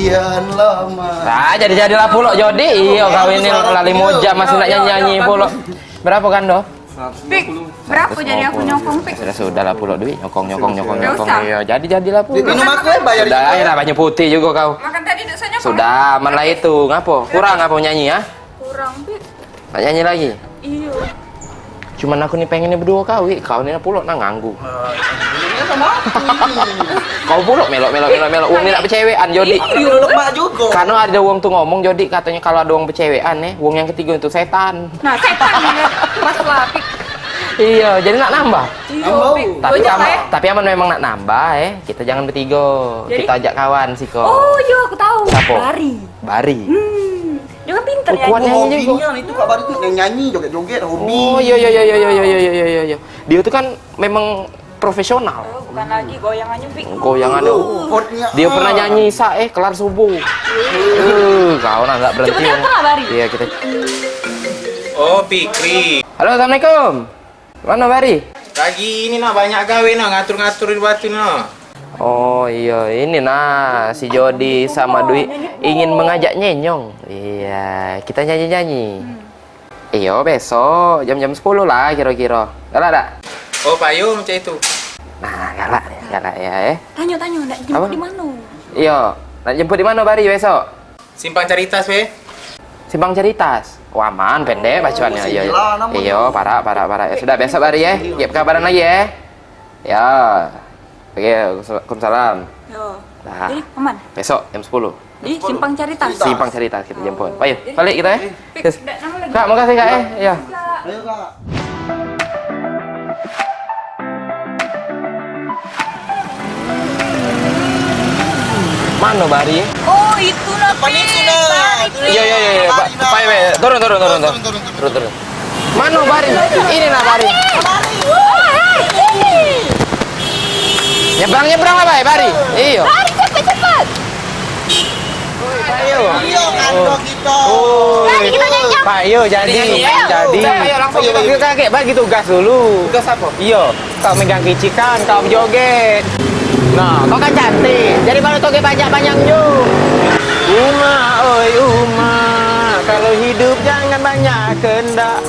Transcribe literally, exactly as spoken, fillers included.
Kian lama. Ah, jadi-jadilah pulok Jodi. Iyo, kau ini lali moja masih nak nyanyi-nyanyi pulok. Berapa kan, doh? Pik, berapa jadi aku nyokong, Pik? Sudah, sudahlah pulok duit, nyokong, nyokong, nyokong, nyokong. Iyo, jadi-jadilah pulok. Minum aku, eh, bayar. Sudah, ayolah, banyu putih juga kau. Makan tadi dak usah nyokong. Sudah, aman lah itu. Ngapo? Kurang apa nyanyi, ya? Kurang, Pik. Nak nyanyi lagi? Iyo. Cuman aku ni pengen ni berdua kau, Wi. Kau ni pulok nak nganggu. Nah, sebenarnya sama aku ini. Kau pulok melok, melok, melok, melok. Wong ni nak bercewekan, Jodi. Iyo, lemak juga. Karena ada wong tu ngomong, Jodi, katanya kalau ada wong bercewekan, eh, wong yang ketiga itu setan. Nah, setan ya. Pas lah, Pik. Iyo, jadi nak nambah. Iyo, Pik. Tapi aman, tapi aman memang nak nambah, eh. Kita jangan bertiga. Jadi? Kita ajak kawan siko. Oh, iyo, aku tahu. Siapa? Bari. Bari. Hmm. Dia kan pinter. Oh, ya, kuat nyanyi juga. Hobinya itu Kak Bari tu nyanyi, joget-joget, hobi. Oh, iya, iya, iya. Dia tu kan memang profesional. Oh, bukan lagi goyangannya, Pik. Goyangannya. Dia pernah nyanyi sa, eh, kelar subuh. Eh, kau nak nggak berhenti. Cuma dia pernah, Bari. Iya, kita. Oh, Fikri. Halo, assalamualaikum. Mano, Bari? Lagi ini nah, banyak gawe nah, ngatur-ngatur di batu nah. Oh, iya, ini nah, si Jodi sama Dwi ingin mengajak Nyenyong. Iya, kita nyanyi-nyanyi. Iya, besok jam-jam sepuluh lah kira-kira. Galak dak? Oh, payo macam itu. Nah, galak, galak ya, eh. Tanyo, tanyo, nak jemput di mano? Iya, nak jemput di mano, Bari, besok? Simpang Caritas, weh. Simpang Caritas. Oh, aman, pendek bacoannya. Iya, iya. Iyo, parak, parak, parak. Ya sudah, besok hari, ya. Iya, kabaran lagi, ya. Ya. Oke, Waalaikumsalam. Yo. Dah. Jadi, aman? Besok jam sepuluh. Di Simpang Caritas. Simpang Caritas kita jemput. Ayo, balik kita, ya. Yes. Kak, makasih, Kak, ya. Iya. Ayo, Kak. Mano Bari? Oh, itu nah. Depan itu nah. Iya, iya, iya, iya. Pak, Pak, Pak, turun, turun, turun, turun. Turun, turun. Mano Bari? Ini nah Bari. Bari. Wah, sini. Nyebrang, nyebrang apa, Bari? Iyo. Bari, cepet, cepet. Payo. Iyo, kan, oh. Jadi kita nyanyi. Payo, jadi. Jadi nyanyi. Jadi. Ayo, langsung kita. Kita kaget, bagi tugas dulu. Tugas apa? Iyo. Kau megang kicikan, kau bejoget. Nah, kau kan cantik. Jadi baru toge banyak-banyak nyo. Uma, oi, Uma, kalau hidup jangan banyak kendak.